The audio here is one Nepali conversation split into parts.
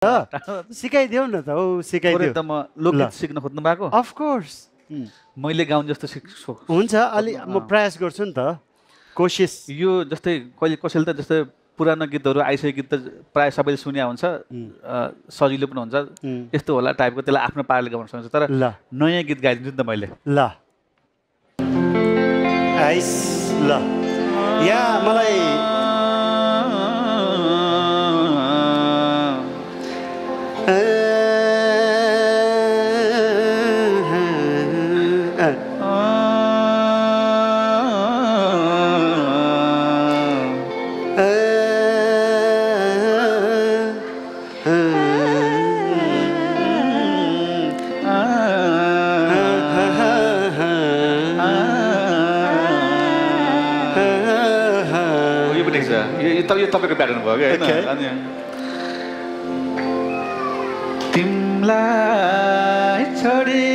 सिकाइदेऊ न त हौ सिकाइदेऊ त म लोकगीत सिक्न खोज्नु भएको अफ कोर्स मैले गाउँ जस्तो सिक्छु हुन्छ अलि म प्रयास गर्छु नि त कोसिस यो जस्तै कहिले कसैले त जस्तै पुरानो गीतहरू आइसकेको गीत त प्रायः सबैले सुन्या हुन्छ सजिलो पनि हुन्छ यस्तो होला टाइपको त्यसलाई आफ्नो पाराले गाउन सक्छ तर ल नयाँ गीत गाइदिन्छु नि त मैले ल आइस ल यहाँ मलाई यो तपाईँको प्याटर्न भयो क्या होइन तिमलाई छोडी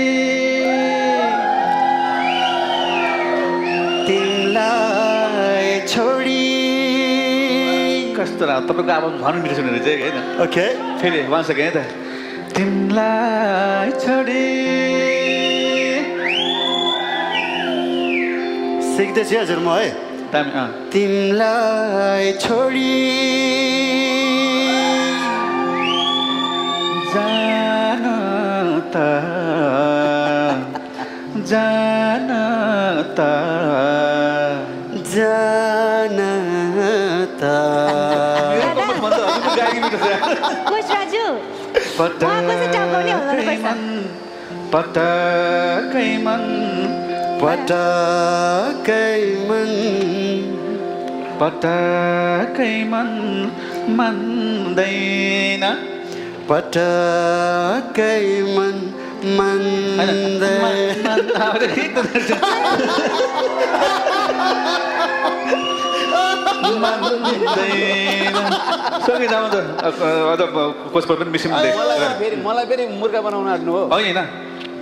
कस्तो राम्रो तपाईँको आवाज झन् मिठो सुनेर चाहिँ होइन ओके फेरि वान सेकेन्ड है त तिमलाई छोडी सिक्दैछु हजुर म है तिमलाई छोडी जान त जान त जान त कोच राजु पटकै मन पटकै मन पटकै मन मान्दैन पटकै मन मान्दैन सँगै जाउँ त अझ कोचबाट पनि मिसिङ मलाई फेरि मुर्गा बनाउन आँट्नु हो होइन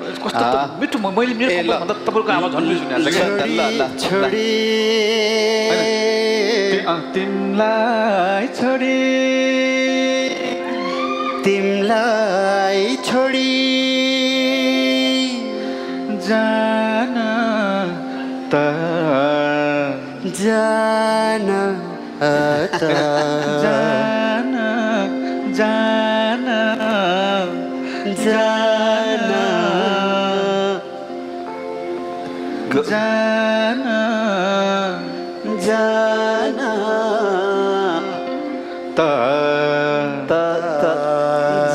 कस्तो मिठो मैले मेरो भन्दा तपाईँको आवाज झन् मिठो सुनिहाल्छ छोडी तिमलाई छोडी तिमलाई छोडी जान त जान त जान जान जान जान जान त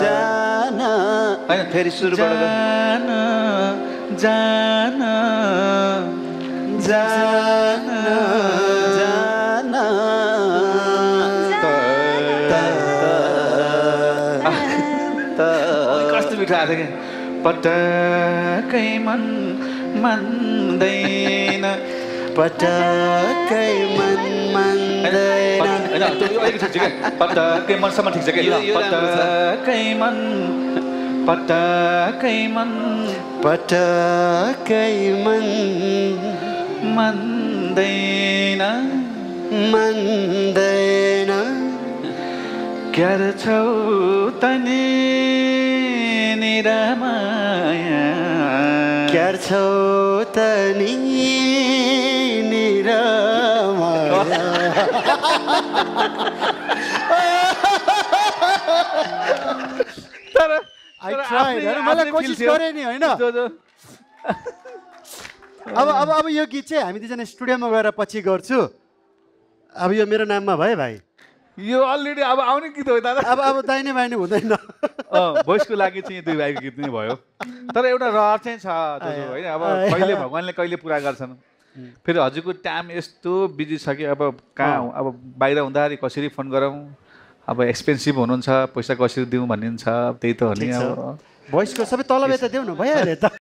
जान होइन फेरि सुरुबाट जान जान जान जान कस्तो मिठो आएको थियो क्या पटकै मन मान्दैन पटकै मन मान्दैन पटकै मनसम्म ठिक छ क्या पटकै मन पटकै मन पटकै मन मान्दैन मान्दैन क्यार छौ तनी निरमाया क्यार छौ तनी निरमाया तर मलाई कोसिस गरेँ नि होइन अब यो गीत चाहिँ हामी दुईजना स्टुडियोमा गएर पछि गर्छु अब यो मेरो नाममा भयो भाइ यो अलरेडी अब आउने गीत हो दादा अब दाहिने बाहिने हुँदैन भोइसको लागि चाहिँ दुई भाइको गीत नै भयो तर एउटा रहर चाहिँ छ होइन अब कहिले भगवान्ले कहिले पुरा गर्छन् फेरि हजुरको टाइम यस्तो बिजी छ कि अब कहाँ अब बाहिर हुँदाखेरि कसरी फोन गरौँ अब एक्सपेन्सिभ हुनुहुन्छ पैसा कसरी दिउँ भन्ने छ त्यही त हो नि अब भोइसको सबै तलब यता देऊ न भइहाल्यो त